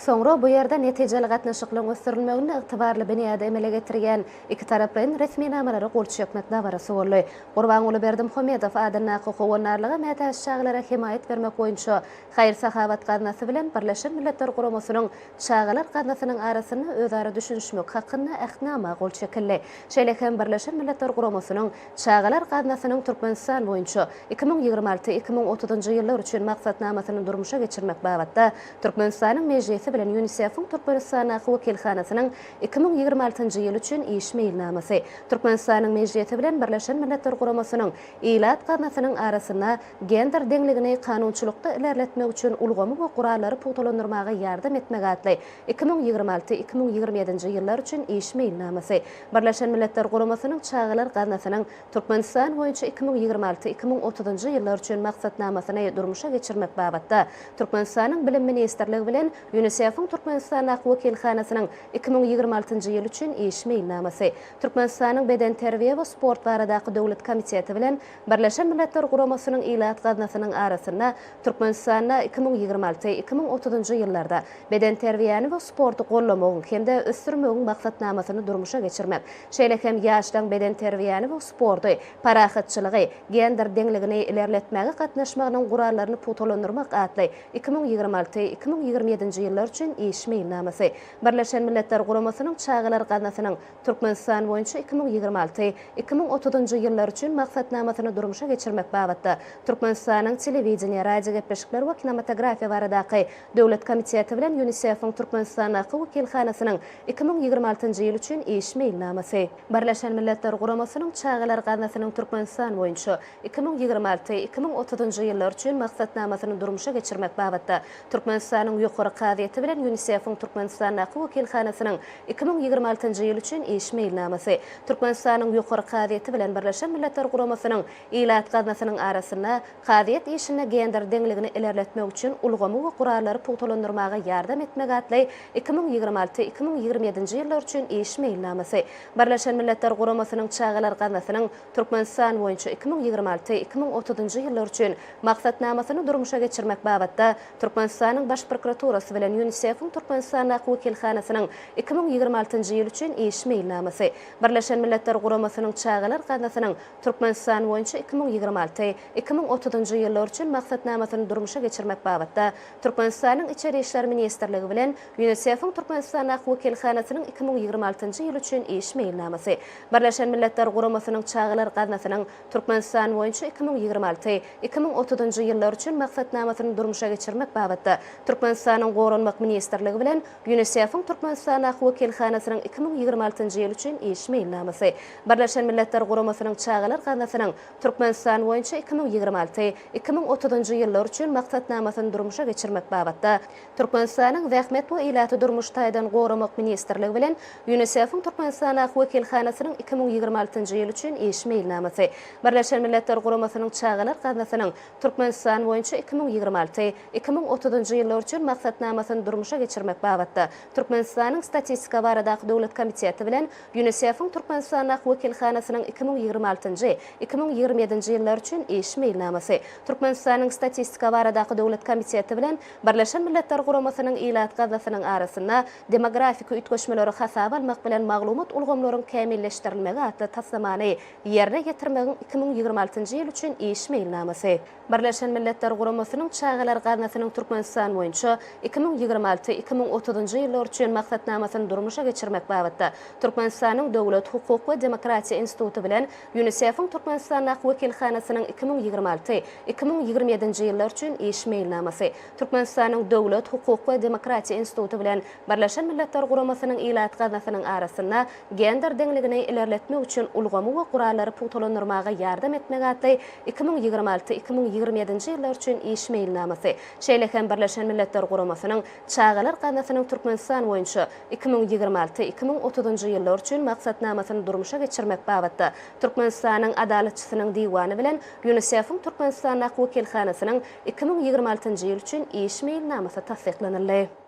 Soňra bu ýerde netijeli gatnaşyklaryň ösdürilmeginde ygtybarly binýady emele getirýän ikitaraplaýyn resminamalara gol çekmek dabarasy boldy. Gurbanguly Berdimuhamedow adyndaky Howandarlyga mätäç çagalara hemaýat bermek boýunça haýyr-sahawat gaznasy bilen Birleşen Milletler Guramasynyň Çagalar gaznasynyň arasynda özara düşünişmek hakynda Ähtnama gol çekildi. Şeýle hem Birleşen Milletler Guramasynyň Çagalar gaznasynyň Türkmenistan boýunça 2026, 2030-njy ýyllar üçin maksatnamasyny durmuşa geçirmek babatda Türkmenistanyň Mejlisi bilen Ýunisef-iň Türkmenistandaky wekilhanasynyň 2026-njy ýyl üçin iş meýilnamasy, Türkmenistanyň Mejlisi bilen Birleşen Milletler Guramasynyň Ilat gaznasynyň arasynda Gender deňligini kanunçylykda ilerletmek üçin ulgamy we gurallary pugtalandyrmaga ýardam etmek atly 2026, 2027-nji ýyllar üçin iş meýilnamasy, Birleşen Milletler Guramasynyň Çagalar gaznasynyň Türkmenistan boýunça 2026, 2030-njy ýyllar üçin maksatnamasyny durmuşa geçirmek babatda Türkmenistanyň Bilim ministrligi bilen Ýunisef-iň Türkmenistandaky wekilhanasynyň 2026-njy ýyl üçin iş meýilnamasy, Türkmenistanyň Bedenterbiýe we sport baradaky döwlet komiteti bilen Birleşen Milletler Guramasynyň Ilat gaznasynyň arasynda Türkmenistanda 2026, 2030-njy ýyllarda bedenterbiýäni we sporty gollamagyň hem-de ösdürmegiň maksatnamasyny durmuşa geçirmek, şeýle hem ýaşlaryň bedenterbiýäni we sporty, parahatçylygy, gender deňligini ilerletmäge gatnaşmagynyň gurallaryny pugtalandyrmak atly 2026, 2027-nji ýyllar üçin iş meýilnamasy, Birleşen Milletler Guramasynyň Çagalar gaznasynyň Türkmenistan boýunça 2026, 2030-njy ýyllar üçin maksatnamasyny durmuşa geçirmek babatda Türkmenistanyň Telewideniýe, radiogepleşikler we kinematografiýa baradaky döwlet komiteti bilen Ýunisef-iň Türkmenistandaky wekilhanasynyň 2026-njy ýyl üçin iş meýilnamasy. Birleşen Milletler Guramasynyň Çagalar gaznasynyň Türkmenistan boýunça 2026, 2030-njy ýyllar üçin maksatnamasyny durmuşa geçirmek babatda Türkmenistanyň Ýokary kazyýeti bilen Ýunisef-iň Türkmenistandaky wekilhanasynyň 2026-njy ýyl üçin iş meýilnamasy, Türkmenistanyň Ýokary kazyýeti bilen Birleşen Milletler Guramasynyň Ilat gaznasynyň arasynda Kazyýet işinde gender deňligini ilerletmek üçin ulgamy we gurallary pugtalandyrmaga ýardam etmek atly 2026, 2027-nji ýyllar üçin iş meýilnamasy, Birleşen Milletler Guramasynyň Çagalar gaznasynyň Türkmenistan boýunça 2026, 2030-njy ýyllar üçin Maksatnamasyny durmuşa geçirmek babatda Türkmenistanyň Baş prokuraturasy bilen Ýunisef-iň Türkmenistandaky wekilhanasynyň 2026-njy ýyl üçin iş meýilnamasy, Birleşen Milletler Guramasynyň Çagalar gaznasynyň Türkmenistan boýunça 2026, 2030-njy ýyllar üçin Maksatnamasyny durmuşa geçirmek babatda Türkmenistanyň Içeri işler ministrligi bilen Ýunisef-iň Türkmenistandaky wekilhanasynyň 2026-njy ýyl üçin iş meýilnamasy, Birleşen Milletler Guramasynyň Çagalar gaznasynyň Türkmenistan boýunça 2026, 2030-njy ýyllar üçin maksatnamasyny durmuşa geçirmek babatda Türkmenistanyň Goranmak ministrligi bilen Ýunisef-iň Türkmenistandaky wekilhanasynyň 2026-njy ýyl üçin iş meýilnamasy, Birleşen Milletler Guramasynyň Çagalar gaznasynyň Türkmenistan boýunça 2026, 2030-njy ýyllar üçin maksatnamasyny durmuşa geçirmek babatda Türkmenistanyň Zähmet we ilaty durmuş taýdan goramak ministrligi bilen Ýunisef-iň Türkmenistandaky wekilhanasynyň 2026-njy ýyl üçin iş meýilnamasy, Birleşen Milletler Guramasynyň Çagalar gaznasynyň Türkmenistan boýunça 2026, 2030-njy ýyllar üçin maksatnamasyny durmuşa geçirmek babatda Türkmenistanyň Statistika baradaky döwlet komiteti bilen Ýunisef-iň Türkmenistandaky wekilhanasynyň 2026-njy, 2027-nji ýyllar üçin iş meýilnamasy, Türkmenistanyň Statistika baradaky döwlet komiteti bilen Birleşen Milletler Guramasynyň Ilat gaznasynyň arasynda Demografiki üýtgeşmeleri hasaba almak bilen maglumat ulgamlaryň kämilleşdirilmegi atly taslamany ýerine ýetirmegiň 2026-njy ýyl üçin iş meýilnamasy. Birleşen Milletler Guramasynyň Çagalar gaznasynyň Türkmenistan boýunça 2026, 2030-njy ýyllar üçin maksatnamasyny durmuşa geçirmek babatda Türkmenistanyň Döwlet, hukuk we demokratiýa instituty bilen Ýunisef-iň Türkmenistandaky wekilhanasynyň 2026, 2027-nji ýyllar üçin iş meýilnamasy, Türkmenistanyň Döwlet, hukuk we demokratiýa instituty bilen Birleşen Milletler Guramasynyň Ilat gaznasynyň arasynda Gender deňligini ilerletmek üçin ulgamy we gurallary pugtalandyrmaga ýardam etmek atly 2026, 2027-nji ýyllar üçin iş meýilnamasy, şeýle hem Birleşen Milletler Guramasynyň Çagalar gaznasynyň Türkmenistan boýunça 2026, 2030-njy ýyllar üçin maksatnamasyny durmuşa geçirmek babatda Türkmenistanyň Adalatçysynyň diwany bilen Ýunisef-iň Türkmenistandaky wekilhanasynyň 2026-njy ýyl üçin iş meýilnamasy tassyklanyldy.